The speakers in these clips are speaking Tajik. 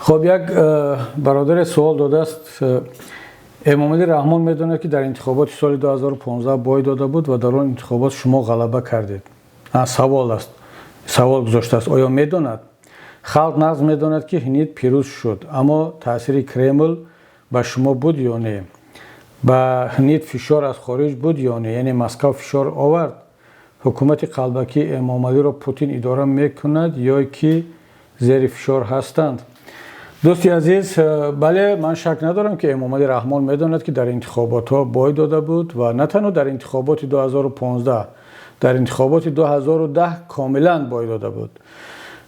Хуб, як бародаре суол додааст: Эмомалӣ Раҳмон медонад, ки дар интихоботи соли 2015 бой дода буд ва дар он интихобот шумо ғалаба кардед. Савол аст, савол гузоштааст: оё медонад? Халқ нағз медонад, ки ҳинид пирӯз шуд, аммо таъсири Кремл ба шумо буд ё не? Ба ҳинид фишор аз хориҷ буд ё не, яъне Москав фишор овард? Ҳукумати қалбакии Эмомалиро Путин идора мекунад ё ки зери фишор ҳастанд? Дӯсти азиз, бале, ман шак надорам, ки Эмомалӣ Раҳмон медонад, ки дар интихоботҳо бой дода буд ва на танҳо дар интихоботи 2015, дар интихоботи 2010 комилан бой дода буд.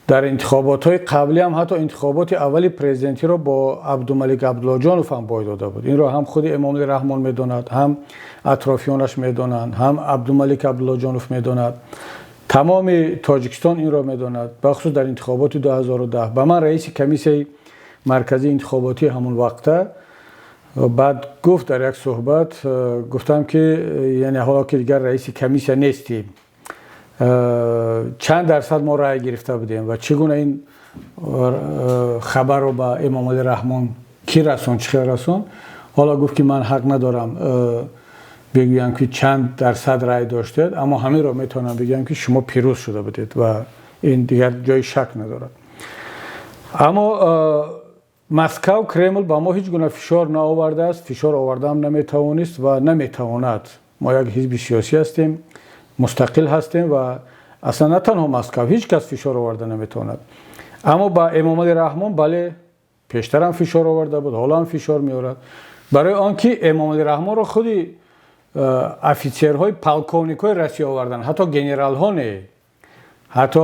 Дар интихоботҳои қаблӣ ҳам, ҳатто интихоботи аввали президентиро бо Абдумалик Абдуллоҷонов ҳам бой дода буд. Инро ҳам худи Эмомалӣ Раҳмон медонад, ҳам атрофиёнаш медонанд, ҳам Абдумалик Абдуллоҷонов медонад, тамоми Тоҷикистон инро медонад. Бахусус дар интихоботи 2010 ба ман раиси Комиссияи марказии интихоботӣ ҳамон вақта баъд гуфт, дар як суҳбат гуфтам, ки яъне ҳоло ки дигар раиси комиссия нестӣ, чанд дарсад мо рай гирифта будем ва чӣ гуна ин хабарро ба Эмомалӣ Раҳмон кӣ расон, чӣ хел расон? Ҳоло гуфт, ки ман ҳақ надорам бигӯям, ки чанд дарсад рай доштед, аммо ҳаминро метавонам бигӯям, ки шумо пирӯз шуда будед ва ин дигар ҷои шак надорад. Аммо Москав, Кремл ба мо ҳеҷ гуна фишор наовардааст, фишор овардаам наметавонист ва наметавонад. Мо як ҳизби сиёсӣ ҳастем, мустақил ҳастем ва аслан на танҳо Москав, ҳеҷ кас фишор оварда наметавонад. Аммо ба Эмомалӣ Раҳмон, бале, пештарам фишор оварда буд, ҳоло ҳам фишор меорад, барои он ки Эмомалӣ Раҳмонро худи офитсерҳои полковникҳои Россия оварданд, ҳатто генералҳо не, ҳатто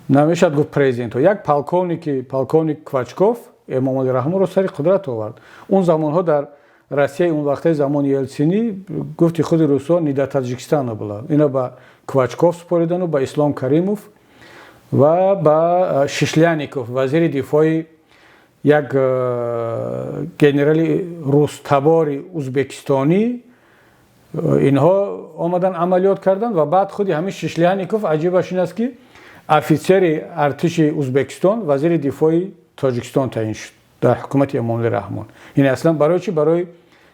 намешавад гуфт президентҳо. Як полковники, полковник Квачков Эмомалӣ Раҳмонро сари қудрат овард. Он замонҳо дар Россияи он вақтаи замони Елсинӣ, гуфти худи русҳо, не до Таджикистана была. Ино ба Квачков супоридану ба Ислом Каримов ва ба Шишляников, вазири дифои, як генерали рустабори узбекистонӣ. Инҳо омадан, амалиёт карданд ва баъд худи ҳамин Шишляников, аҷибаш ин аст, ки офитсери артиши Узбекистон вазири дифои Тоҷикистон таъин шуд дар ҳукумати Эмомалӣ Раҳмон. Ин аслан барои чӣ? Барои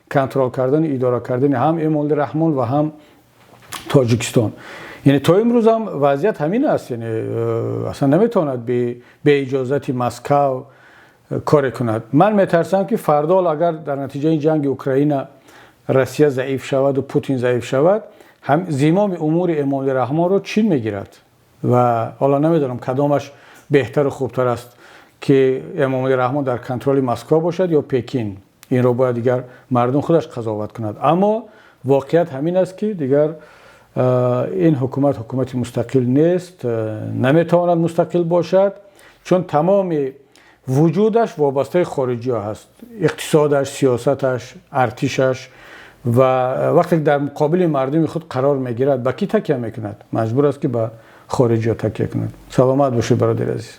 контрол кардани, идора кардани ҳам Эмомалӣ Раҳмон ва ҳам Тоҷикистон. Яъне то имрӯз ҳам вазъият ҳамин аст, яъне аслан наметавонад бе иҷозати Москав коре кунад. Ман метарсам, ки фардо агар дар натиҷаи ҷанги Украина Россия заиф шаваду Путин заиф шавад, зимоми умури Эмомалӣ Раҳмонро Чин мегирад. Ва ҳоло намедонам, кадомаш беҳтару хубтар аст, ки Эмомалӣ Раҳмон дар контроли Москва бошад ё Пекин. Инро бояд дигар мардум худаш қазоват кунад. Аммо воқеият ҳамин аст, ки дигар ин ҳукумат ҳукумати мустақил нест, наметавонад мустақил бошад, чун тамоми вуҷудаш вобастаи хориҷиҳо ҳаст: иқтисодаш, сиёсаташ, артишаш. Ва вақте дар муқобили мардуми худ қарор мегирад, ба кӣ такя мекунад? Маҷбур аст, ки ба хориҷиҳо такя кунад. Саломат бошед, бародари азиз.